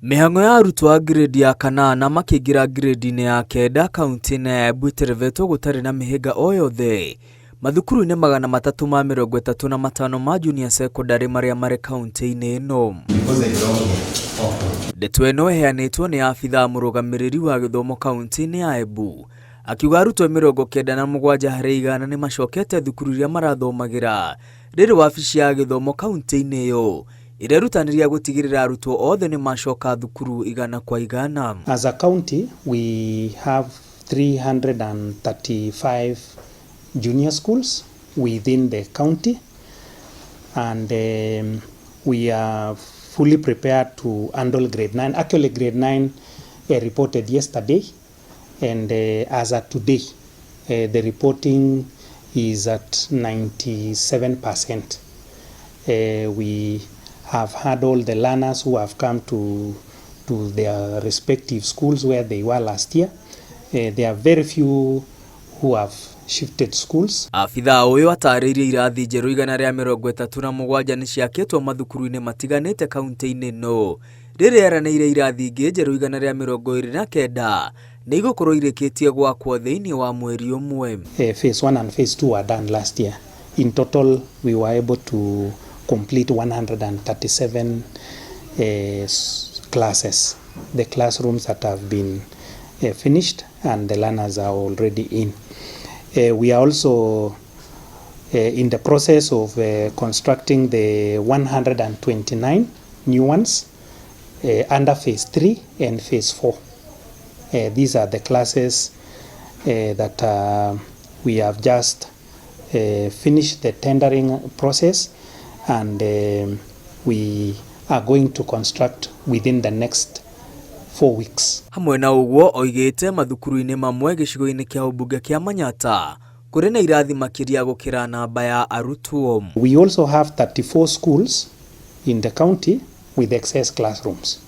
Mĩhang'o ya arutwo a grade ya kanana makĩingĩra grade-inĩ ya kenda kaunti-inĩ ya Embu ĩterevetwo gũtarĩ na mĩhĩnga o yothe mathukuru-inĩ 335 ma junior secondary marĩa marĩ kaunti-inĩ ĩno. Ndeto ĩno ĩheanĩtwo nĩ abithaa mũrũgamĩrĩri wa gĩthomo kaunti-inĩ ya Embu akiuga arutwo 97% nĩ macokete thukuru iria marathomagĩra rĩrĩ wabici ya gĩthomo kaunti-inĩ ĩyo ĩrerutanĩria gũtigĩrĩra arutwo othe nĩ macoka thukuru 100%. As a county, we have 335 junior schools within the county, and we are fully prepared to handle grade 9. Actually, grade 9 reported yesterday, and as at today, the reporting is at 97%. We have had all the learners who have come to their respective schools where they were last year. There are very few who have shifted schools. Abithaa ũyũ atarĩirie irathi njerũ 137 nĩ ciakĩtwo mathukuru-inĩ matiganĩte kaunti-inĩ ĩno rĩrĩa eranĩire irathi ingĩ njerũ 129 nĩ igũkorwo irĩkĩtie gwakwo thĩinĩ wa mweri ũmwe. Phase 1 and phase 2 were done last year. In total, we were able to complete 137 classes, the classrooms that have been finished and the learners are already in. We are also in the process of constructing the 129 new ones under phase 3 and phase 4. These are the classes that we have just finished the tendering process, and we are going to construct within the next 4 weeks. Hamwe na ũguo oigĩte mathukuru-inĩ mamwe gĩcigo-inĩ kĩa ũmbunge kĩa Manyata kũrĩ na irathi makĩria gũkĩra namba ya arutwo. We also have 34 schools in the county with excess classrooms.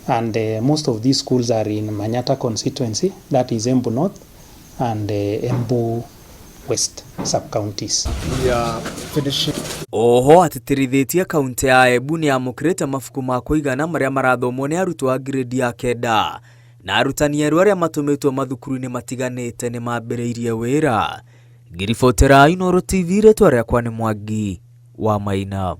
And most of these schools are in Manyata constituency, that is Embu North and Embu West sub-counties. Oho atĩtĩrithĩtie kaunti ya Embu nĩ yamũkĩrĩte mabuku ma kũigana marĩa marathomwo nĩ arutwo a grade ya kenda na arutani erũ arĩa matũmĩtwo mathukuru-inĩ matiganĩte nĩ mambĩrĩirie wĩra. Ngĩribotera Inooro TV rĩtwa rĩakwa nĩ Mwangi wa Maina.